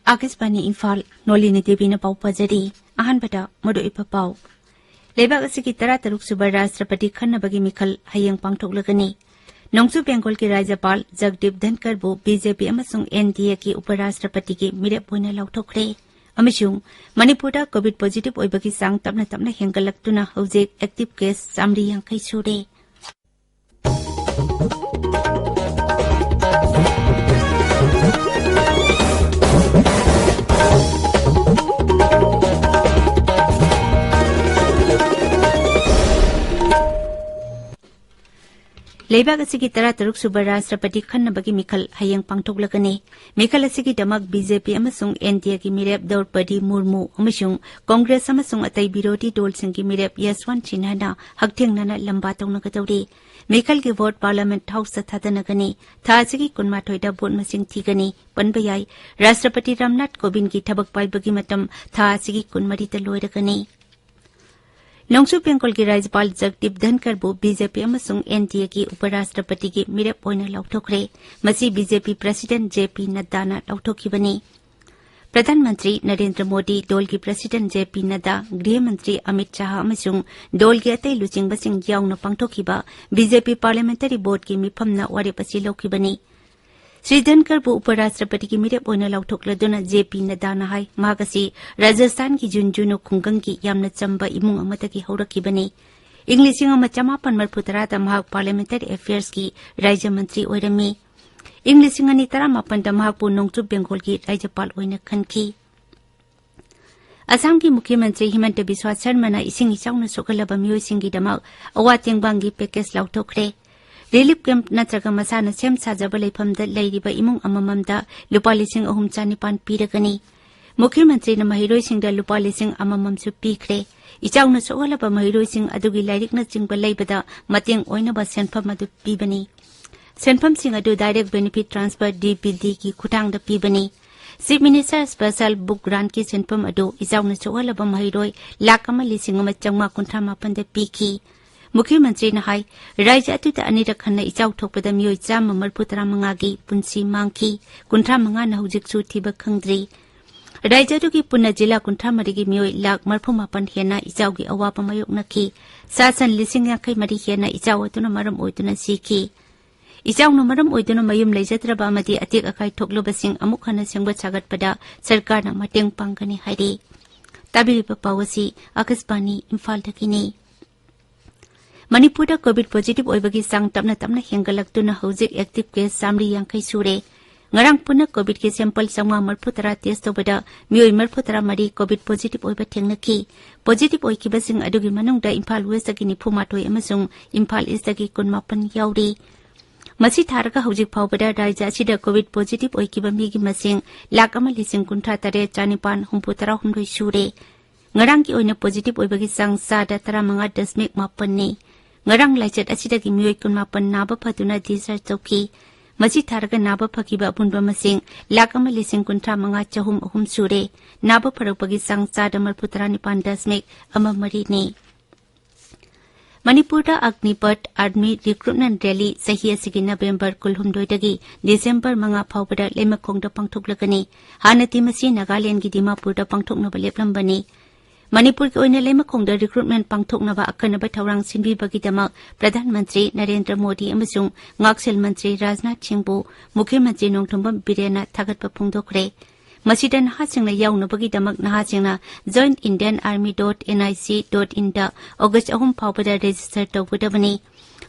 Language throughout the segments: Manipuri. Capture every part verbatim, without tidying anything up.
ꯑꯥꯀꯥꯁꯕꯥꯅꯤ ꯏꯝꯐꯥꯜ, ꯅꯣꯂꯤꯅꯤ ꯗꯦꯕꯤꯅ ꯄꯥꯎ ꯄꯥꯖꯔꯤ꯫ ꯑꯍꯥꯟꯕꯗ ꯃꯔꯨꯑꯣꯏꯕ ꯄꯥꯎ꯫ ꯂꯩꯕꯥꯛ ꯑꯁꯤꯒꯤ ꯇꯔꯥꯇꯔꯨꯛ ꯁꯨꯕ ꯔꯥꯁꯇ꯭ꯔꯄꯇꯤ ꯈꯟꯅꯕꯒꯤ ꯃꯤꯈꯜ ꯍꯌꯦꯡ ꯄꯥꯡꯊꯣꯛꯂꯒꯅꯤ꯫ ꯅꯣꯡꯆꯨꯞ ꯕꯦꯡꯒꯣꯜꯒꯤ ꯔꯥꯖ꯭ꯌꯄꯥꯜ ꯖꯒꯗꯤꯞ ꯙꯟꯀꯔꯕꯨ ꯕꯤ ꯖꯦ ꯄꯤ ꯑꯃꯁꯨꯡ ꯑꯦꯟ ꯗꯤ ꯑꯦꯒꯤ ꯎꯄꯔꯥꯁꯇ꯭ꯔꯄꯇꯤꯒꯤ ꯃꯤꯔꯦꯞ ꯑꯣꯏꯅ ꯂꯥꯎꯊꯣꯛꯈ꯭ꯔꯦ꯫ ꯑꯃꯁꯨꯡ ꯃꯅꯤꯄꯨꯔꯗ ꯀꯣꯚꯤꯗ ꯄꯣꯖꯤꯇꯤꯚ ꯑꯣꯏꯕꯒꯤ ꯆꯥꯡ ꯇꯞꯅ ꯇꯞꯅ ꯍꯦꯟꯒꯠꯂꯛꯇꯨꯅ ꯍꯧꯖꯤꯛ ꯑꯦꯛꯇꯤꯚ ꯀꯦꯁ ꯆꯥꯃꯔꯤ ꯌꯥꯡꯈꯩ ꯁꯨꯔꯦ꯫ ꯂꯩꯕꯥꯛ ꯑꯁꯤꯒꯤ ꯇꯔꯥꯇꯔꯨꯛ ꯁꯨꯕ ꯔꯥꯁꯇ꯭ꯔꯄꯇꯤ ꯈꯟꯅꯕꯒꯤ ꯃꯤꯈꯜ ꯍꯌꯦꯡ ꯄꯥꯡꯊꯣꯛꯂꯒꯅꯤ꯫ ꯃꯤꯈꯜ ꯑꯁꯤꯒꯤꯗꯃꯛ ꯕꯤ ꯖꯦ ꯄꯤ ꯑꯃꯁꯨꯡ ꯑꯦꯟ ꯗꯤ ꯑꯦꯒꯤ ꯃꯤꯔꯦꯞ ꯗ꯭ꯔꯧꯄꯗꯤ ꯃꯨꯔꯃꯨ ꯑꯃꯁꯨꯡ ꯀꯣꯡꯒ꯭ꯔꯦꯁ ꯑꯃꯁꯨꯡ ꯑꯇꯩ ꯕꯤꯔꯣꯙꯤ ꯗꯣꯜꯁꯤꯡꯒꯤ ꯃꯤꯔꯦꯞ ꯌꯁꯋꯟꯠ ꯁꯤꯟꯍꯥꯅ ꯍꯛꯊꯦꯡꯅꯅ ꯂꯝꯕꯥ ꯇꯧꯅꯒꯗꯧꯔꯤ꯫ ꯃꯤꯈꯜꯒꯤ ꯚꯣꯠ ꯄꯥꯔꯂꯤꯌꯥꯃꯦꯟꯠ ꯍꯥꯎꯁꯇ ꯊꯥꯗꯅꯒꯅꯤ꯫ ꯊꯥ ꯑꯁꯤꯒꯤ ꯀꯨꯟꯃꯥꯊꯣꯏꯗ ꯚꯣꯠ ꯃꯁꯤꯡ ꯊꯤꯒꯅꯤ꯫ ꯄꯟꯕ ꯌꯥꯏ, ꯔꯥꯁꯇ꯭ꯔꯄꯇꯤ ꯔꯥꯝꯅꯥꯊ ꯀꯣꯕꯤꯟꯗꯒꯤ ꯊꯕꯛ ꯄꯥꯏꯕꯒꯤ ꯃꯇꯝ ꯊꯥ ꯑꯁꯤꯒꯤ ꯀꯨꯟꯃꯔꯤꯗ ꯂꯣꯏꯔꯒꯅꯤ꯫ ꯅꯣꯡꯆꯨꯞ ꯕꯦꯡꯒꯣꯜꯒꯤ ꯔꯥꯖ꯭ꯌꯄꯥꯜ ꯖꯒꯗꯤꯞ ꯙꯟꯀꯔꯕꯨ ꯕꯤ ꯖꯦ ꯄꯤ ꯑꯃꯁꯨꯡ ꯑꯦꯟ ꯗꯤ ꯑꯦꯒꯤ ꯎꯄꯔꯥꯁꯇ꯭ꯔꯄꯇꯤꯒꯤ ꯃꯤꯔꯦꯞ ꯑꯣꯏꯅ ꯂꯥꯎꯊꯣꯛꯈ꯭ꯔꯦ꯫ ꯃꯁꯤ ꯕꯤ ꯖꯦ ꯄꯤ ꯄ꯭ꯔꯁꯤꯗꯦꯟꯠ ꯖꯦ ꯄꯤ ꯅꯗ꯭ꯗꯥꯅ ꯂꯥꯎꯊꯣꯛꯈꯤꯕꯅꯤ꯫ ꯄ꯭ꯔꯙꯥꯟ ꯃꯟꯇ꯭ꯔꯤ ꯅꯔꯦꯟꯗ꯭ꯔ ꯃꯣꯗꯤ, ꯗꯣꯜꯒꯤ ꯄ꯭ꯔꯁꯤꯗꯦꯟꯠ ꯖꯦ ꯄꯤ ꯅꯗ꯭ꯗꯥ, ꯒ꯭ꯔꯤꯍ ꯃꯟꯇ꯭ꯔꯤ ꯑꯃꯤꯠ ꯁꯥꯍ ꯑꯃꯁꯨꯡ ꯗꯣꯜꯒꯤ ꯑꯇꯩ ꯂꯨꯆꯤꯡꯕꯁꯤꯡ ꯌꯥꯎꯅ ꯄꯥꯡꯊꯣꯛꯈꯤꯕ ꯕꯤ ꯖꯦ ꯄꯤ ꯄꯥꯔꯂꯤꯌꯥꯃꯦꯟꯇꯔꯤ ꯕꯣꯔꯗꯀꯤ ꯃꯤꯐꯝꯅ ꯋꯥꯔꯦꯞ ꯑꯁꯤ ꯂꯧꯈꯤꯕꯅꯤ꯫ ꯁ꯭ꯔꯤ ꯙꯟꯀꯔꯕꯨ ꯎꯄꯔꯥꯁꯇ꯭ꯔꯄꯇꯤꯒꯤ ꯃꯤꯔꯦꯞ ꯑꯣꯏꯅ ꯂꯥꯎꯊꯣꯛꯂꯗꯨꯅ ꯖꯦ ꯄꯤ ꯅꯗ꯭ꯗꯥꯅ ꯍꯥꯏ, ꯃꯍꯥꯛ ꯑꯁꯤ ꯔꯥꯖꯁꯊꯥꯟꯒꯤ ꯖꯨꯟꯖꯨꯅꯨ ꯈꯨꯡꯒꯪꯒꯤ ꯌꯥꯝꯅ ꯆꯝꯕ ꯏꯃꯨꯡ ꯑꯃꯗꯒꯤ ꯍꯧꯔꯛꯈꯤꯕꯅꯤ꯫ ꯏꯪ ꯂꯤꯁꯤꯡ ꯑꯃ ꯆꯃꯥꯄꯟ ꯃꯔꯤꯐꯨ ꯇꯔꯥꯗ ꯃꯍꯥꯛ ꯄꯥꯔꯂꯤꯌꯥꯃꯦꯟꯇꯔꯤ ꯑꯦꯐꯤꯌꯔꯁꯀꯤ ꯔꯥꯖ꯭ꯌ ꯃꯟꯇ꯭ꯔꯤ ꯑꯣꯏꯔꯝꯃꯤ꯫ ꯏꯪ ꯂꯤꯁꯤꯡ ꯑꯅꯤ ꯇꯔꯥꯃꯥꯄꯟꯗ ꯃꯍꯥꯛꯄꯨ ꯅꯣꯡꯆꯨꯞ ꯕꯦꯡꯒꯣꯜꯒꯤ ꯔꯥꯖ꯭ꯌꯄꯥꯜ ꯑꯣꯏꯅ ꯈꯟꯈꯤ꯫ ꯑꯁꯥꯝꯒꯤ ꯃꯨꯈ꯭ꯌ ꯃꯟꯇ꯭ꯔꯤ ꯍꯤꯃꯟꯇ ꯕꯤꯁ꯭ꯋꯥ ꯁꯔꯃꯅ ꯏꯁꯤꯡ ꯏꯆꯥꯎꯅ ꯁꯣꯛꯍꯜꯂꯕ ꯃꯤꯑꯣꯏꯁꯤꯡꯒꯤꯗꯃꯛ ꯑꯋꯥ ꯇꯦꯡꯕꯥꯡꯒꯤ ꯄꯦꯀꯦꯖ ꯂꯥꯎꯊꯣꯛꯈ꯭ꯔꯦ꯫ ꯔꯤꯂꯤꯐ ꯀꯦꯝꯞ ꯅꯠꯇ꯭ꯔꯒ ꯃꯁꯥꯅ ꯁꯦꯝ ꯁꯥꯖꯕ ꯂꯩꯐꯝꯗ ꯂꯩꯔꯤꯕ ꯏꯃꯨꯡ ꯑꯃꯃꯝꯗ ꯂꯨꯄꯥ ꯂꯤꯁꯤꯡ ꯑꯍꯨꯝ ꯆꯥꯅꯤꯄꯥꯟ ꯄꯤꯔꯒꯅꯤ꯫ ꯃꯨꯈ꯭ꯌ ꯃꯟꯇ꯭ꯔꯤꯅ ꯃꯍꯩꯔꯣꯏꯁꯤꯡꯗ ꯂꯨꯄꯥ ꯂꯤꯁꯤꯡ ꯑꯃꯃꯝꯁꯨ ꯄꯤꯈ꯭ꯔꯦ꯫ ꯏꯆꯥꯎꯅ ꯁꯣꯛꯍꯜꯂꯕ ꯃꯍꯩꯔꯣꯏꯁꯤꯡ ꯑꯗꯨꯒꯤ ꯂꯥꯏꯔꯤꯛꯅꯆꯤꯡꯕ ꯂꯩꯕꯗ ꯃꯇꯦꯡ ꯑꯣꯏꯅꯕ ꯁꯦꯟꯐꯝ ꯑꯗꯨ ꯄꯤꯕꯅꯤ꯫ ꯁꯦꯟꯐꯝꯁꯤꯡ ꯑꯗꯨ direct benefit transfer, D B ꯗꯤꯒꯤ ꯈꯨꯠꯊꯥꯡꯗ ꯄꯤꯕꯅꯤ꯫ Chief Minister Special Book Grantꯀꯤ ꯁꯦꯟꯐꯝ ꯑꯗꯨ ꯏꯖꯥꯎꯅ ꯁꯣꯛꯍꯜꯂꯕ ꯃꯍꯩꯔꯣꯏ ꯂꯥꯈ ꯑꯃ ꯂꯤꯁꯤꯡ ꯑꯃ ꯆꯥꯝꯃꯉꯥ ꯀꯨꯟꯊ꯭ꯔꯥ ꯃꯥꯄꯟꯗ ꯄꯤꯈꯤ꯫ ꯃꯨꯈ꯭ꯌ ꯃꯟꯇ꯭ꯔꯤꯅ ꯍꯥꯏ, ꯔꯥꯖ꯭ꯌ ꯑꯗꯨꯗ ꯑꯅꯤꯔꯛ ꯍꯟꯅ ꯏꯆꯥꯎ ꯊꯣꯛꯄꯗ ꯃꯤꯑꯣꯏ ꯆꯥꯝꯃ ꯃꯔꯤꯐꯨ ꯇꯔꯥ ꯃꯉꯥꯒꯤ ꯄꯨꯟꯁꯤ ꯃꯥꯡꯈꯤ, ꯀꯨꯟꯊ꯭ꯔꯥ ꯃꯉꯥꯅ ꯍꯧꯖꯤꯛꯁꯨ ꯊꯤꯕ ꯈꯪꯗ꯭ꯔꯤ꯫ ꯔꯥꯖ꯭ꯌ ꯑꯗꯨꯒꯤ ꯄꯨꯟꯅ ꯖꯤꯂꯥ ꯀꯨꯟꯊ꯭ꯔꯥ ꯃꯔꯤꯒꯤ ꯃꯤꯑꯣꯏ ꯂꯥꯈ ꯃꯔꯤꯐꯨ ꯃꯥꯄꯟ ꯍꯦꯟꯅ ꯏꯆꯥꯎꯒꯤ ꯑꯋꯥꯕ ꯃꯥꯌꯣꯛꯅꯈꯤ꯫ ꯁꯥ ꯁꯟ ꯂꯤꯁꯤꯡ ꯌꯥꯡꯈꯩ ꯃꯔꯤ ꯍꯦꯟꯅ ꯏꯆꯥꯎ ꯑꯗꯨꯅ ꯃꯔꯝ ꯑꯣꯏꯗꯨꯅ ꯁꯤꯈꯤ꯫ ꯏꯆꯥꯎꯅ ꯃꯔꯝ ꯑꯣꯏꯗꯨꯅ ꯃꯌꯨꯝ ꯂꯩꯖꯗ꯭ꯔꯕ ꯑꯃꯗꯤ ꯑꯇꯦꯛ ꯑꯀꯥꯏ ꯊꯣꯛꯂꯕꯁꯤꯡ ꯑꯃꯨꯛ ꯍꯟꯅ ꯁꯦꯝꯒꯠ ꯁꯥꯒꯠꯄꯗ ꯁꯔꯀꯥꯔꯅ ꯃꯇꯦꯡ ꯄꯥꯡꯒꯅꯤ ꯍꯥꯏꯔꯤ꯫ ꯇꯥꯕꯤꯔꯤꯕ ꯄꯥꯎ ꯑꯁꯤ ꯑꯀꯥꯁꯕꯥꯅꯤ ꯏꯝꯐꯥꯜꯗꯒꯤꯅꯤ꯫ ꯃꯅꯤꯄꯨꯔꯗ ꯀꯣꯚꯤꯗ ꯄꯣꯖꯤꯇꯤꯚ ꯑꯣꯏꯕꯒꯤ ꯆꯥꯡ ꯇꯞꯅ ꯇꯞꯅ ꯍꯦꯟꯒꯠꯂꯛꯇꯨꯅ ꯍꯧꯖꯤꯛ ꯑꯦꯛꯇꯤꯚ ꯀꯦꯁ ꯆꯥꯃꯔꯤ ꯌꯥꯡꯈꯩ ꯁꯨꯔꯦ꯫ ꯉꯔꯥꯡ ꯄꯨꯟꯅ ꯀꯣꯚꯤꯗꯀꯤ ꯁꯦꯝꯄꯜ ꯆꯥꯝꯃꯉꯥ ꯃꯔꯤꯐꯨ ꯇꯔꯥ ꯇꯦꯁ ꯇꯧꯕꯗ ꯃꯤꯑꯣꯏ ꯃꯔꯤꯐꯨ ꯇꯔꯥ ꯃꯔꯤ ꯀꯣꯚꯤꯗ ꯄꯣꯖꯤꯇꯤꯚ ꯑꯣꯏꯕ ꯊꯦꯡꯅꯈꯤ꯫ ꯄꯣꯖꯤꯇꯤꯚ ꯑꯣꯏꯈꯤꯕꯁꯤꯡ ꯑꯗꯨꯒꯤ ꯃꯅꯨꯡꯗ ꯏꯝꯐꯥꯜ ꯋꯦꯁꯇꯒꯤ ꯅꯤꯐꯨ ꯃꯥꯊꯣꯏ ꯑꯃꯁꯨꯡ ꯏꯝꯐꯥꯜ ꯏꯁꯇꯒꯤ ꯀꯨꯟ ꯃꯥꯄꯟ ꯌꯥꯎꯔꯤ꯫ ꯃꯁꯤ ꯊꯥꯔꯒ ꯍꯧꯖꯤꯛ ꯐꯥꯎꯕꯗ ꯔꯥꯖ꯭ꯌ ꯑꯁꯤꯗ ꯀꯣꯚꯤꯗ ꯄꯣꯖꯤꯇꯤꯚ ꯑꯣꯏꯈꯤꯕ ꯃꯤꯒꯤ ꯃꯁꯤꯡ ꯂꯥꯈ ꯑꯃ ꯂꯤꯁꯤꯡ ꯀꯨꯟꯊ꯭ꯔꯥ ꯇꯔꯦꯠ ꯆꯥꯅꯤꯄꯥꯟ ꯍꯨꯝꯐꯨ ꯇꯔꯥ ꯍꯨꯝꯗꯣꯏ ꯁꯨꯔꯦ꯫ ꯉꯔꯥꯡꯒꯤ ꯑꯣꯏꯅ ꯄꯣꯖꯤꯇꯤꯚ ꯑꯣꯏꯕꯒꯤ ꯆꯥꯡ ꯆꯥꯗ ꯇꯔꯥꯃꯉꯥ ꯗꯁꯃꯤꯛ ꯃꯥꯄꯟꯅꯤ꯫ ꯉꯔꯥꯡ ꯂꯥꯏꯆꯠ ꯑꯁꯤꯗꯒꯤ ꯃꯤꯑꯣꯏ ꯀꯨꯟꯃꯥꯄꯟ ꯅꯥꯕ ꯐꯗꯨꯅ ꯗꯤꯁꯆꯥꯔꯖ ꯇꯧꯈꯤ꯫ ꯃꯁꯤ ꯊꯥꯔꯒ ꯅꯥꯕ ꯐꯈꯤꯕ ꯑꯄꯨꯟꯕ ꯃꯁꯤꯡ ꯂꯥꯈ ꯑꯃ ꯂꯤꯁꯤꯡ ꯀꯨꯟꯊ꯭ꯔꯥ ꯃꯉꯥ ꯆꯍꯨꯝ ꯑꯍꯨꯝ ꯁꯨꯔꯦ꯫ ꯅꯥꯕ ꯐꯔꯛꯄꯒꯤ ꯆꯥꯡ ꯆꯥꯗ ꯃꯔꯤꯐꯨ ꯇꯔꯥꯅꯤꯄꯥꯟ ꯗꯁꯃꯤꯛ ꯑꯃ ꯃꯔꯤꯅꯤ꯫ ꯃꯅꯤꯄꯨꯔꯗ ꯑꯒ꯭ꯅꯤꯄꯊ ꯑꯥꯔꯃꯤ ꯔꯤꯀ꯭ꯔꯨꯠꯃꯦꯟ ꯔꯦꯂꯤ ꯆꯍꯤ ꯑꯁꯤꯒꯤ ꯅꯕꯦꯝꯕꯔ ꯀꯨꯟꯍꯨꯝꯗꯣꯏꯗꯒꯤ ꯗꯤꯁꯦꯝꯕꯔ ꯃꯉꯥ ꯐꯥꯎꯕꯗ ꯂꯩꯃꯈꯣꯡꯗ ꯄꯥꯡꯊꯣꯛꯂꯒꯅꯤ꯫ ꯍꯥꯟꯅꯗꯤ ꯃꯁꯤ ꯅꯥꯒꯥꯂꯦꯟꯗꯒꯤ ꯗꯤꯃꯥꯄꯨꯔꯗ ꯄꯥꯡꯊꯣꯛꯅꯕ ꯂꯦꯞꯂꯝꯕꯅꯤ꯫ ꯃꯅꯤꯄꯨꯔꯒꯤ ꯑꯣꯏꯅ ꯂꯩꯃꯈꯣꯡꯗ ꯔꯤꯀ꯭ꯔꯨꯠꯃꯦꯟ ꯄꯥꯡꯊꯣꯛꯅꯕ ꯑꯀꯟꯅꯕ ꯊꯧꯔꯥꯡ ꯁꯤꯟꯕꯤꯕꯒꯤꯗꯃꯛ ꯄ꯭ꯔꯙꯥꯟ ꯃꯟꯇ꯭ꯔꯤ ꯅꯔꯦꯟꯗ꯭ꯔ ꯃꯣꯗꯤ ꯑꯃꯁꯨꯡ ꯉꯥꯛꯁꯦꯜ ꯃꯟꯇ꯭ꯔꯤ ꯔꯥꯖꯅꯥꯊ ꯁꯤꯡꯕꯨ ꯃꯨꯈ꯭ꯌ ꯃꯟꯇ꯭ꯔꯤ ꯅꯣꯡꯊꯣꯝꯕꯝ ꯕꯤꯔꯦꯟꯅ ꯊꯥꯒꯠꯄ ꯐꯣꯡꯗꯣꯛꯈ꯭ꯔꯦ꯫ ꯃꯁꯤꯗ ꯅꯍꯥꯁꯤꯡꯅ ꯌꯥꯎꯅꯕꯒꯤꯗꯃꯛ ꯅꯍꯥꯁꯤꯡꯅ join Indian Army dot N I C dot in the August ꯑꯍꯨꯝ ꯐꯥꯎꯕꯗ ꯔꯦꯖꯤꯁꯇꯔ ꯇꯧꯒꯗꯕꯅꯤ꯫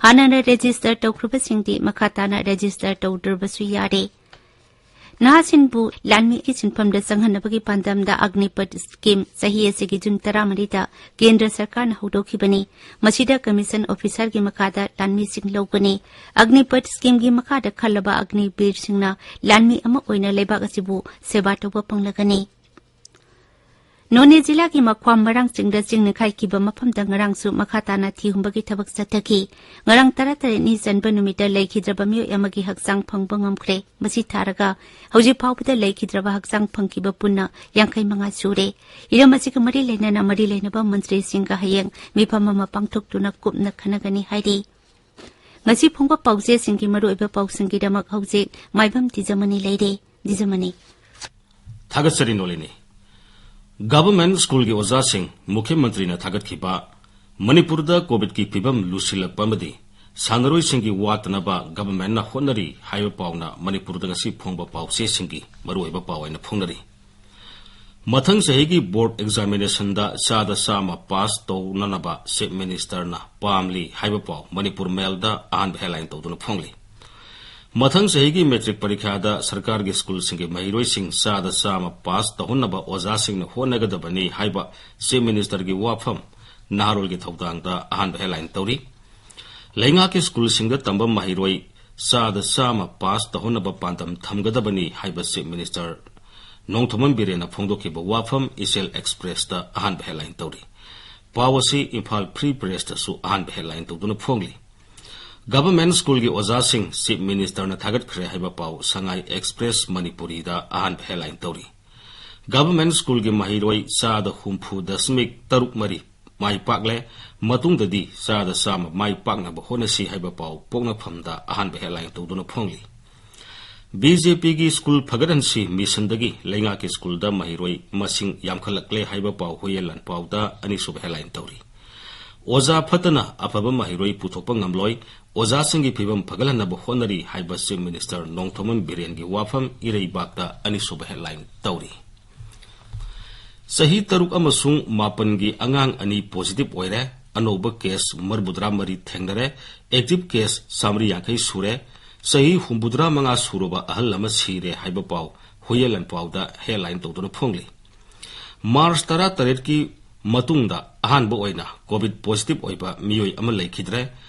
ꯍꯥꯟꯅꯅ ꯔꯦꯖꯤꯁꯇꯔ ꯇꯧꯈ꯭ꯔꯕꯁꯤꯡꯗꯤ ꯃꯈꯥ ꯇꯥꯅ ꯔꯦꯖꯤꯁꯇꯔ ꯇꯧꯗ꯭ꯔꯕꯁꯨ ꯌꯥꯔꯦ꯫ ꯅꯍꯥꯁꯤꯡꯕꯨ ꯂꯥꯟꯃꯤꯒꯤ ꯁꯤꯟꯐꯝꯗ ꯆꯪꯍꯟꯅꯕꯒꯤ ꯄꯥꯟꯗꯝꯗ ꯑꯒ꯭ꯅꯤꯄꯊ ꯁ꯭ꯀꯤꯝ ꯆꯍꯤ ꯑꯁꯤꯒꯤ ꯖꯨꯟ ꯇꯔꯥꯃꯔꯤꯗ ꯀꯦꯟꯗ꯭ꯔ ꯁꯔꯀꯥꯔꯅ ꯍꯧꯗꯣꯛꯈꯤꯕꯅꯤ꯫ ꯃꯁꯤꯗ ꯀꯃꯤꯁꯟ ꯑꯣꯐꯤꯁꯔꯒꯤ ꯃꯈꯥꯗ ꯂꯥꯟꯃꯤꯁꯤꯡ ꯂꯧꯒꯅꯤ꯫ ꯑꯒ꯭ꯅꯤꯄꯊ ꯁ꯭ꯀꯤꯝꯒꯤ ꯃꯈꯥꯗ ꯈꯜꯂꯕ ꯑꯒ꯭ꯅꯤꯕꯤꯔꯁꯤꯡꯅ ꯂꯥꯟꯃꯤ ꯑꯃ ꯑꯣꯏꯅ ꯂꯩꯕꯥꯛ ꯑꯁꯤꯕꯨ ꯁꯦꯕꯥ ꯇꯧꯕ ꯄꯥꯡꯂꯒꯅꯤ꯫ ꯅꯣꯅꯦ ꯖꯤꯂꯥꯒꯤ ꯃꯈ꯭ꯋꯥꯝ ꯃꯔꯥꯡ ꯆꯤꯡꯗ ꯆꯤꯡ ꯅꯤꯡꯈꯥꯏꯈꯤꯕ ꯃꯐꯝꯗ ꯉꯔꯥꯡꯁꯨ ꯃꯈꯥ ꯇꯥꯅ ꯊꯤ ꯍꯨꯝꯕꯒꯤ ꯊꯕꯛ ꯆꯠꯊꯈꯤ꯫ ꯉꯔꯥꯡ ꯇꯔꯥꯇꯔꯦꯠꯅꯤ ꯆꯟꯕ ꯅꯨꯃꯤꯠꯇ ꯂꯩꯈꯤꯗ꯭ꯔꯕ ꯃꯤꯑꯣꯏ ꯑꯃꯒꯤ ꯍꯛꯆꯥꯡ ꯐꯪꯕ ꯉꯝꯈ꯭ꯔꯦ꯫ ꯃꯁꯤ ꯊꯥꯔꯒ ꯍꯧꯖꯤꯛ ꯐꯥꯎꯕꯗ ꯂꯩꯈꯤꯗ꯭ꯔꯕ ꯍꯛꯆꯥꯡ ꯐꯪꯈꯤꯕ ꯄꯨꯟꯅ ꯌꯥꯡꯈꯩ ꯃꯉꯥ ꯁꯨꯔꯦ꯫ ꯍꯤꯔꯝ ꯑꯁꯤꯒ ꯃꯔꯤ ꯂꯩꯅꯅ ꯃꯔꯤ ꯂꯩꯅꯕ ꯃꯟꯇ꯭ꯔꯤꯁꯤꯡꯒ ꯍꯌꯦꯡ ꯃꯤꯐꯝ ꯑꯃ ꯄꯥꯡꯊꯣꯛꯇꯨꯅ ꯀꯨꯞꯅ ꯈꯟꯅꯒꯅꯤ ꯍꯥꯏꯔꯤ꯫ ꯉꯁꯤ ꯐꯣꯡꯕ ꯄꯥꯎꯆꯦꯁꯤꯡꯒꯤ ꯃꯔꯨꯑꯣꯏꯕ ꯄꯥꯎꯁꯤꯡꯒꯤꯗꯃꯛ ꯍꯧꯖꯤꯛ ꯃꯥꯏꯕꯝ ꯗꯤꯖꯃꯅꯤ ꯂꯩꯔꯦ꯫ ꯗꯤꯖꯃꯅꯤ꯫ ꯊꯥꯒꯠꯆꯔꯤ ꯅꯣꯂꯤꯅꯤ꯫ ꯒꯚꯔꯟꯃꯦꯟꯠ ꯁ꯭ꯀꯨꯜꯒꯤ ꯑꯣꯖꯥꯁꯤꯡ ꯃꯨꯈ꯭ꯌ ꯃꯟꯇ꯭ꯔꯤꯅ ꯊꯥꯒꯠꯈꯤꯕ ꯃꯅꯤꯄꯨꯔꯗ ꯀꯣꯚꯤꯗꯀꯤ ꯐꯤꯕꯝ ꯂꯨꯁꯤꯜꯂꯛꯄ ꯑꯃꯗꯤ ꯁꯥꯟꯅꯔꯣꯏꯁꯤꯡꯒꯤ ꯋꯥꯠꯇꯅꯕ ꯒꯚꯔꯟꯃꯦꯟꯠꯅ ꯍꯣꯠꯅꯔꯤ ꯍꯥꯏꯕ ꯄꯥꯎꯅ ꯃꯅꯤꯄꯨꯔꯗ ꯉꯁꯤ ꯐꯣꯡꯕ ꯄꯥꯎꯆꯦꯁꯤꯡꯒꯤ ꯃꯔꯨꯑꯣꯏꯕ ꯄꯥꯎ ꯑꯣꯏꯅ ꯐꯣꯡꯅꯔꯤ꯫ ꯃꯊꯪ ꯆꯍꯤꯒꯤ ꯕꯣꯔꯗ ꯑꯦꯛꯖꯥꯃꯤꯅꯦꯁꯟꯗ ꯆꯥꯗ ꯆꯥꯝꯃ ꯄꯥꯁ ꯇꯧꯅꯅꯕ ꯆꯤꯐ ꯃꯤꯅꯤꯁꯇꯔꯅ ꯄꯥꯝꯂꯤ ꯍꯥꯏꯕ ꯄꯥꯎ ꯃꯅꯤꯄꯨꯔ ꯃꯦꯜꯗ ꯑꯍꯥꯟꯕ ꯍꯦꯗꯂꯥꯏꯟ ꯇꯧꯗꯨꯅ ꯐꯣꯡꯂꯤ꯫ ꯃꯊꯪ ꯆꯍꯤꯒꯤ ꯃꯦꯇ꯭ꯔꯤꯛ ꯄꯔꯤꯈꯥꯗ ꯁꯔꯀꯥꯔꯒꯤ ꯁ꯭ꯀꯨꯜꯁꯤꯡꯒꯤ ꯃꯍꯩꯔꯣꯏꯁꯤꯡ ꯆꯥꯗ ꯆꯥꯝꯃ ꯄꯥꯁ ꯇꯧꯍꯟꯅꯕ ꯑꯣꯖꯥꯁꯤꯡꯅ ꯍꯣꯠꯅꯒꯗꯕꯅꯤ ꯍꯥꯏꯕ ꯆꯤꯐ ꯃꯤꯅꯤꯁꯇꯔꯒꯤ ꯋꯥꯐꯝ ꯅꯍꯥꯔꯣꯜꯒꯤ ꯊꯧꯗꯥꯡꯗ ꯑꯍꯥꯟꯕ ꯍꯦꯗꯂꯥꯏꯟ ꯇꯧꯔꯤ꯫ ꯂꯩꯉꯥꯛꯀꯤ ꯁ꯭ꯀꯨꯜꯁꯤꯡꯗ ꯇꯝꯕ ꯃꯍꯩꯔꯣꯏ ꯆꯥꯗ ꯆꯥꯝꯃ ꯄꯥꯁ ꯇꯧꯍꯟꯅꯕ ꯄꯥꯟꯗꯝ ꯊꯝꯒꯗꯕꯅꯤ ꯍꯥꯏꯕ ꯆꯤꯐ ꯃꯤꯅꯤꯁꯇꯔ ꯅꯣꯡꯊꯣꯝꯕꯝ ꯕꯤꯔꯦꯟꯅ ꯐꯣꯡꯗꯣꯛꯈꯤꯕ ꯋꯥꯐꯝ ꯏꯆꯦꯜ ꯑꯦꯛꯁꯄ꯭ꯔꯦꯁꯇ ꯑꯍꯥꯟꯕ ꯍꯦꯗꯂꯥꯏꯟ ꯇꯧꯔꯤ꯫ ꯄꯥꯎ ꯑꯁꯤ ꯏꯝꯐꯥꯜ ꯐ꯭ꯔꯤ ꯄ꯭ꯔꯦꯁꯇꯁꯨ ꯑꯍꯥꯟꯕ ꯍꯦꯗꯂꯥꯏꯟ ꯇꯧꯗꯨꯅ ꯐꯣꯡꯂꯤ꯫ ꯒꯚꯔꯟꯃꯦꯟꯠ ꯁ꯭ꯀꯨꯜꯒꯤ ꯑꯣꯖꯥꯁꯤꯡ ꯆꯤꯐ ꯃꯤꯅꯤꯁꯇꯔꯅ ꯊꯥꯒꯠꯈ꯭ꯔꯦ ꯍꯥꯏꯕ ꯄꯥꯎ ꯁꯉꯥꯏ ꯑꯦꯛꯁꯄ꯭ꯔꯦꯁ ꯃꯅꯤꯄꯨꯔꯤꯗ ꯑꯍꯥꯟꯕ ꯍꯦꯗꯂꯥꯏꯟ ꯇꯧꯔꯤ꯫ ꯒꯚꯔꯟꯃꯦꯟꯠ ꯁ꯭ꯀꯨꯜꯒꯤ ꯃꯍꯩꯔꯣꯏ ꯆꯥꯗ ꯍꯨꯝꯐꯨ ꯗꯁꯃꯤꯛ ꯇꯔꯨꯛ ꯃꯔꯤ ꯃꯥꯏ ꯄꯥꯛꯂꯦ, ꯃꯇꯨꯡꯗꯗꯤ ꯆꯥꯗ ꯆꯥꯝꯃ ꯃꯥꯏ ꯄꯥꯛꯅꯕ ꯍꯣꯠꯅꯁꯤ ꯍꯥꯏꯕ ꯄꯥꯎ ꯄꯣꯛꯅꯐꯝꯗ ꯑꯍꯥꯟꯕ ꯍꯦꯗꯂꯥꯏꯟ ꯇꯧꯗꯨꯅ ꯐꯣꯡꯂꯤ꯫ ꯕꯤ ꯖꯦ ꯄꯤꯒꯤ ꯁ꯭ꯀꯨꯜ ꯐꯒꯠꯍꯟꯁꯤ ꯃꯤꯁꯟꯗꯒꯤ ꯂꯩꯉꯥꯛꯀꯤ ꯁ꯭ꯀꯨꯜꯗ ꯃꯍꯩꯔꯣꯏ ꯃꯁꯤꯡ ꯌꯥꯝꯈꯠꯂꯛꯂꯦ ꯍꯥꯏꯕ ꯄꯥꯎ ꯍꯨꯏꯌꯦꯟ ꯂꯥꯟꯄꯥꯎꯗ ꯑꯅꯤꯁꯨꯕ ꯍꯦꯗꯂꯥꯏꯟ ꯇꯧꯔꯤ꯫ ꯑꯣꯖꯥ ꯐꯠꯇꯅ ꯑꯐꯕ ꯃꯍꯩꯔꯣꯏ ꯄꯨꯊꯣꯛꯄ ꯉꯝꯂꯣꯏ, ꯑꯣꯖꯥꯁꯤꯡꯒꯤ ꯐꯤꯕꯝ ꯐꯒꯠꯍꯟꯅꯕ ꯍꯣꯠꯅꯔꯤ ꯍꯥꯏꯕ ꯆꯤꯐ ꯃꯤꯅꯤꯁꯇꯔ ꯅꯣꯡꯊꯣꯝꯕꯝ ꯕꯤꯔꯦꯟꯒꯤ ꯋꯥꯐꯝ ꯏꯔꯩꯕꯥꯛꯇ ꯑꯅꯤꯁꯨꯕ ꯍꯦꯗꯂꯥꯏꯟ ꯇꯧꯔꯤ꯫ ꯆꯍꯤ ꯇꯔꯨꯛ ꯑꯃꯁꯨꯡ ꯃꯥꯄꯟꯒꯤ ꯑꯉꯥꯡ ꯑꯅꯤ ꯄꯣꯖꯤꯇꯤꯚ ꯑꯣꯏꯔꯦ꯫ ꯑꯅꯧꯕ ꯀꯦꯁ ꯃꯔꯤꯐꯨꯇꯔꯥ ꯃꯔꯤ ꯊꯦꯡꯅꯔꯦ꯫ ꯑꯦꯛꯇꯤꯚ ꯀꯦꯁ ꯆꯥꯃꯔꯤ ꯌꯥꯡꯈꯩ ꯁꯨꯔꯦ꯫ ꯆꯍꯤ ꯍꯨꯝꯐꯨꯇꯔꯥ ꯃꯉꯥ ꯁꯨꯔꯕ ꯑꯍꯜ ꯑꯃ ꯁꯤꯔꯦ ꯍꯥꯏꯕ ꯄꯥꯎ ꯍꯨꯏꯌꯦꯟ ꯂꯥꯟꯄꯥꯎꯗ ꯍꯦꯗꯂꯥꯏꯟ ꯇꯧꯗꯨꯅ ꯐꯣꯡꯂꯤ꯫ ꯃꯥꯔꯆ ꯇꯔꯥꯇꯔꯦꯠꯀꯤ ꯃꯇꯨꯡꯗ ꯑꯍꯥꯟꯕ ꯑꯣꯏꯅ ꯀꯣꯚꯤꯗ ꯄꯣꯖꯤꯇꯤꯚ ꯑꯣꯏꯕ ꯃꯤꯑꯣꯏ ꯑꯃ ꯂꯩꯈꯤꯗ꯭ꯔꯦ꯫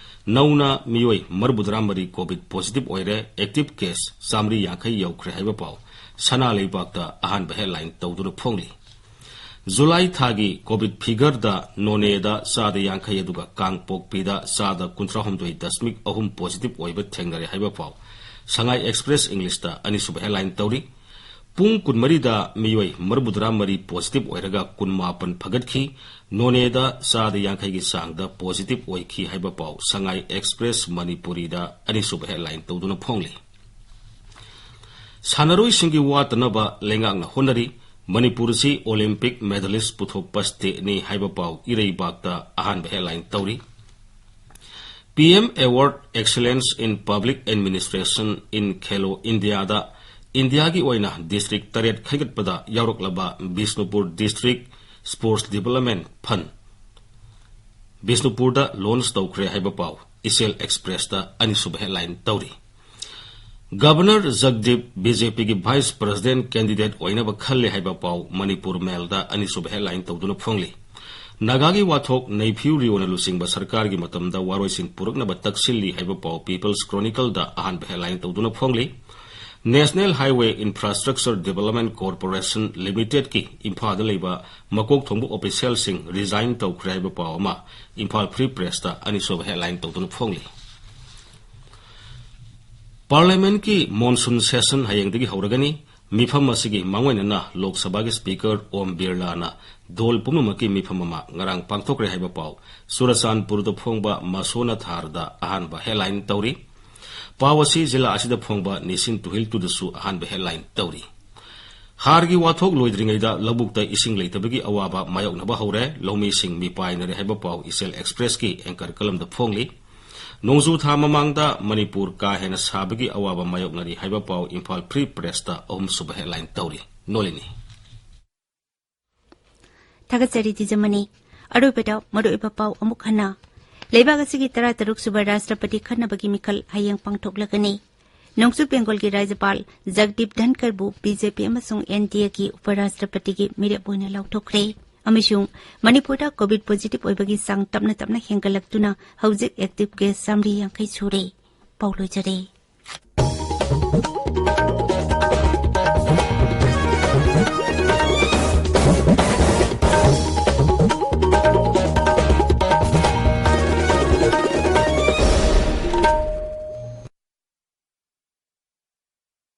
ꯅꯧꯅ ꯃꯤꯑꯣꯏ ꯃꯔꯤꯐꯨꯇꯔꯥ ꯃꯔꯤ ꯀꯣꯚꯤꯗ ꯄꯣꯖꯤꯇꯤꯚ ꯑꯣꯏꯔꯦ꯫ ꯑꯦꯛꯇꯤꯚ ꯀꯦꯁ ꯆꯥꯃꯔꯤ ꯌꯥꯡꯈꯩ ꯌꯧꯈ꯭ꯔꯦ ꯍꯥꯏꯕ ꯄꯥꯎ ꯁꯅꯥ ꯂꯩꯕꯥꯛꯇ ꯑꯍꯥꯟꯕ ꯍꯦꯗꯂꯥꯏꯟ ꯇꯧꯗꯨꯅ ꯐꯣꯡꯂꯤ꯫ ꯖꯨꯂꯥꯏ ꯊꯥꯒꯤ ꯀꯣꯚꯤꯗ ꯐꯤꯒꯔꯗ ꯅꯣꯅꯦꯗ ꯆꯥꯗ ꯌꯥꯡꯈꯩ ꯑꯗꯨꯒ ꯀꯥꯡꯄꯣꯛꯄꯤꯗ ꯆꯥꯗ ꯀꯨꯟꯊ꯭ꯔꯥ ꯍꯨꯝꯗꯣꯏ ꯗꯁꯃꯤꯛ ꯑꯍꯨꯝ ꯄꯣꯖꯤꯇꯤꯚ ꯑꯣꯏꯕ ꯊꯦꯡꯅꯔꯦ ꯍꯥꯏꯕ ꯄꯥꯎ ꯁꯉꯥꯏ ꯑꯦꯛꯁꯄ꯭ꯔꯦꯁ ꯏꯪꯂꯤꯁꯇ ꯑꯅꯤꯁꯨꯕ ꯍꯦꯗꯂꯥꯏꯟ ꯇꯧꯔꯤ꯫ ꯄꯨꯡ ꯀꯨꯟꯃꯔꯤꯗ ꯃꯤꯑꯣꯏ ꯃꯔꯤꯐꯨꯇꯔꯥ ꯃꯔꯤ ꯄꯣꯖꯤꯇꯤꯚ ꯑꯣꯏꯔꯒ ꯀꯨꯟꯃꯥꯄꯟ ꯐꯒꯠꯈꯤ꯫ ꯅꯣꯅꯦꯗ ꯆꯥꯗ ꯌꯥꯡꯈꯩꯒꯤ ꯆꯥꯡꯗ ꯄꯣꯖꯤꯇꯤꯚ ꯑꯣꯏꯈꯤ ꯍꯥꯏꯕ ꯄꯥꯎ ꯁꯉꯥꯏ ꯑꯦꯛꯁꯄ꯭ꯔꯦꯁ ꯃꯅꯤꯄꯨꯔꯤꯗ ꯑꯅꯤꯁꯨꯕ ꯍꯦꯗꯂꯥꯏꯟ ꯇꯧꯗꯨꯅ ꯐꯣꯡꯂꯤ꯫ ꯁꯥꯟꯅꯔꯣꯏꯁꯤꯡꯒꯤ ꯋꯥꯠꯇꯅꯕ ꯂꯩꯉꯥꯛꯅ ꯍꯣꯠꯅꯔꯤ꯫ ꯃꯅꯤꯄꯨꯔ ꯑꯁꯤ ꯑꯣꯂꯤꯝꯄꯤꯛ ꯃꯦꯗꯥꯂꯤꯁ ꯄꯨꯊꯣꯛꯄ ꯁ꯭ꯇꯦꯠꯅꯤ ꯍꯥꯏꯕ ꯄꯥꯎ ꯏꯔꯩꯕꯥꯛꯇ ꯑꯍꯥꯟꯕ ꯍꯦꯗꯂꯥꯏꯟ ꯇꯧꯔꯤ꯫ P M Award Excellence in Public Administration in Khelo Indiaꯗ ꯏꯟꯗꯤꯌꯥꯒꯤ ꯑꯣꯏꯅ ꯗꯤꯁꯇ꯭ꯔꯤꯛ ꯇꯔꯦꯠ ꯈꯥꯏꯒꯠꯄꯗ ꯌꯥꯎꯔꯛꯂꯕ Bishnupur district sports development fund ꯕꯤꯁꯅꯨꯄꯨꯔꯗ ꯂꯣꯟꯆ ꯇꯧꯈ꯭ꯔꯦ ꯍꯥꯏꯕ ꯄꯥꯎ ꯏꯆꯦꯜ ꯑꯦꯛꯁꯄ꯭ꯔꯦꯁꯇ ꯑꯅꯤꯁꯨꯕ ꯍꯦꯗꯂꯥꯏꯟ ꯇꯧꯔꯤ꯫ ꯒꯕꯔꯅꯔ ꯖꯒꯗꯤꯞ ꯕꯤ ꯖꯦ ꯄꯤꯒꯤ ꯚꯥꯏꯁ ꯄ꯭ꯔꯁꯤꯗꯦꯟꯠ ꯀꯦꯟꯗꯤꯗꯦꯠ ꯑꯣꯏꯅꯕ ꯈꯜꯂꯦ ꯍꯥꯏꯕ ꯄꯥꯎ ꯃꯅꯤꯄꯨꯔ ꯃꯦꯜꯗ ꯑꯅꯤꯁꯨꯕ ꯍꯦꯗꯂꯥꯏꯟ ꯇꯧꯗꯨꯅ ꯐꯣꯡꯂꯤ꯫ ꯅꯥꯒꯥꯒꯤ ꯋꯥꯊꯣꯛ ꯅꯩꯐꯤꯌꯨ ꯔꯤꯑꯣꯅ ꯂꯨꯆꯤꯡꯕ ꯁꯔꯀꯥꯔꯒꯤ ꯃꯇꯝꯗ ꯋꯥꯔꯣꯏꯁꯤꯟ ꯄꯨꯔꯛꯅꯕ ꯇꯛꯁꯤꯜꯂꯤ ꯍꯥꯏꯕ ꯄꯥꯎ ꯄꯤꯄꯜꯁ ꯀ꯭ꯔꯣꯅꯤꯀꯜꯗ ꯑꯍꯥꯟꯕ ꯍꯦꯗꯂꯥꯏꯟ ꯇꯧꯗꯨꯅ ꯐꯣꯡꯂꯤ꯫ National highway infrastructure development corporation ꯂꯤꯃꯤꯇꯦꯗꯀꯤ ꯏꯝꯐꯥꯜꯗ ꯂꯩꯕ ꯃꯀꯣꯛ ꯊꯣꯡꯕ ꯑꯣꯐꯤꯁꯤꯌꯦꯜꯁꯤꯡ ꯔꯤꯖꯥꯏꯟ ꯇꯧꯈ꯭ꯔꯦ ꯍꯥꯏꯕ ꯄꯥꯎ ꯑꯃ ꯏꯝꯐꯥꯜ ꯐ꯭ꯔꯤ ꯄ꯭ꯔꯦꯁꯇ ꯑꯅꯤꯁꯨꯕ ꯍꯦꯗꯂꯥꯏꯟ ꯇꯧꯗꯨꯅ ꯐꯣꯡꯂꯤ꯫ ꯄꯥꯔꯂꯤꯌꯥꯃꯦꯟꯠꯀꯤ ꯃꯣꯟꯁꯨꯟ ꯁꯦꯁꯟ ꯍꯌꯦꯡꯗꯒꯤ ꯍꯧꯔꯒꯅꯤ꯫ ꯃꯤꯐꯝ ꯑꯁꯤꯒꯤ ꯃꯥꯡꯑꯣꯏꯅꯅ ꯂꯣꯛ ꯁꯚꯥꯒꯤ ꯁ꯭ꯄꯤꯀꯔ ꯑꯣꯝ ꯕꯤꯔꯂꯥꯅ ꯗꯣꯜ ꯄꯨꯝꯅꯃꯛꯀꯤ ꯃꯤꯐꯝ ꯑꯃ ꯉꯔꯥꯡ ꯄꯥꯡꯊꯣꯛꯈ꯭ꯔꯦ ꯍꯥꯏꯕ ꯄꯥꯎ ꯆꯨꯔꯆꯥꯟꯄꯨꯔꯗ ꯐꯣꯡꯕ ꯃꯁꯣꯅꯥꯊꯥꯔꯗ ꯑꯍꯥꯟꯕ ꯍꯦꯗꯂꯥꯏꯟ ꯇꯧꯔꯤ꯫ ꯄꯥꯎ ꯑꯁꯤ ꯖꯤꯂꯥ ꯑꯁꯤꯗ ꯐꯣꯡꯕ ꯅꯤꯁꯤꯟ ꯇꯨꯍꯤꯜꯇꯨꯗꯁꯨ ꯑꯍꯥꯟꯕ ꯍꯦꯗꯂꯥꯏꯟ ꯇꯧꯔꯤ꯫ ꯍꯥꯔꯒꯤ ꯋꯥꯊꯣꯛ ꯂꯣꯏꯗ꯭ꯔꯤꯉꯩꯗ ꯂꯧꯕꯨꯛꯇ ꯏꯁꯤꯡ ꯂꯩꯇꯕꯒꯤ ꯑꯋꯥꯕ ꯃꯥꯌꯣꯛꯅꯕ ꯍꯧꯔꯦ, ꯂꯧꯃꯤꯁꯤꯡ ꯃꯤꯄꯥꯏꯅꯔꯦ ꯍꯥꯏꯕ ꯄꯥꯎ ꯏꯆꯦꯜ ꯑꯦꯛꯁꯄ꯭ꯔꯦꯁꯀꯤ ꯑꯦꯡꯀꯔ ꯀꯂꯝꯗ ꯐꯣꯡꯂꯤ꯫ ꯅꯣꯡꯖꯨ ꯊꯥ ꯃꯃꯥꯡꯗ ꯃꯅꯤꯄꯨꯔ ꯀꯥ ꯍꯦꯟꯅ ꯁꯥꯕꯒꯤ ꯑꯋꯥꯕ ꯃꯥꯌꯣꯛꯅꯔꯤ ꯍꯥꯏꯕ ꯄꯥꯎ ꯏꯝꯐꯥꯜ ꯐ꯭ꯔꯤ ꯄ꯭ꯔꯦꯁꯇ ꯑꯍꯨꯝꯁꯨꯕ ꯍꯦꯗꯂꯥꯏꯟ ꯇꯧꯔꯤ꯫ ꯅꯣꯂꯤꯅꯤ꯫ ꯊꯥꯒꯠꯆꯔꯤ ꯇꯤꯖꯃꯅꯤ꯫ ꯑꯔꯣꯏꯕꯗ ꯃꯔꯨꯑꯣꯏꯕ ꯄꯥꯎ ꯑꯃꯨꯛ ꯍꯟꯅ꯫ ꯂꯩꯕꯥꯛ ꯑꯁꯤꯒꯤ ꯇꯔꯥꯇꯔꯨꯛ ꯁꯨꯕ ꯔꯥꯁꯇ꯭ꯔꯄꯇꯤ ꯈꯟꯅꯕꯒꯤ ꯃꯤꯈꯜ ꯍꯌꯦꯡ ꯄꯥꯡꯊꯣꯛꯂꯒꯅꯤ꯫ ꯅꯣꯡꯆꯨꯞ ꯕꯦꯡꯒꯣꯜꯒꯤ ꯔꯥꯖ꯭ꯌꯄꯥꯜ ꯖꯒꯗꯤꯞ ꯙꯟꯀꯔꯕꯨ ꯕꯤ ꯖꯦ ꯄꯤ ꯑꯃꯁꯨꯡ ꯑꯦꯟ ꯗꯤ ꯑꯦꯒꯤ ꯎꯄꯔꯥꯁꯇ꯭ꯔꯄꯇꯤꯒꯤ ꯃꯤꯔꯦꯞ ꯑꯣꯏꯅ ꯂꯥꯎꯊꯣꯛꯈ꯭ꯔꯦ꯫ ꯑꯃꯁꯨꯡ ꯃꯅꯤꯄꯨꯔꯗ ꯀꯣꯚꯤꯗ ꯄꯣꯖꯤꯇꯤꯚ ꯑꯣꯏꯕꯒꯤ ꯆꯥꯡ ꯇꯞꯅ ꯇꯞꯅ ꯍꯦꯟꯒꯠꯂꯛꯇꯨꯅ ꯍꯧꯖꯤꯛ ꯑꯦꯛꯇꯤꯚ ꯀꯦꯁ ꯆꯥꯃꯔꯤ ꯌꯥꯡꯈꯩ ꯁꯨꯔꯦ꯫ ꯄꯥꯎ ꯂꯣꯏꯖꯔꯦ꯫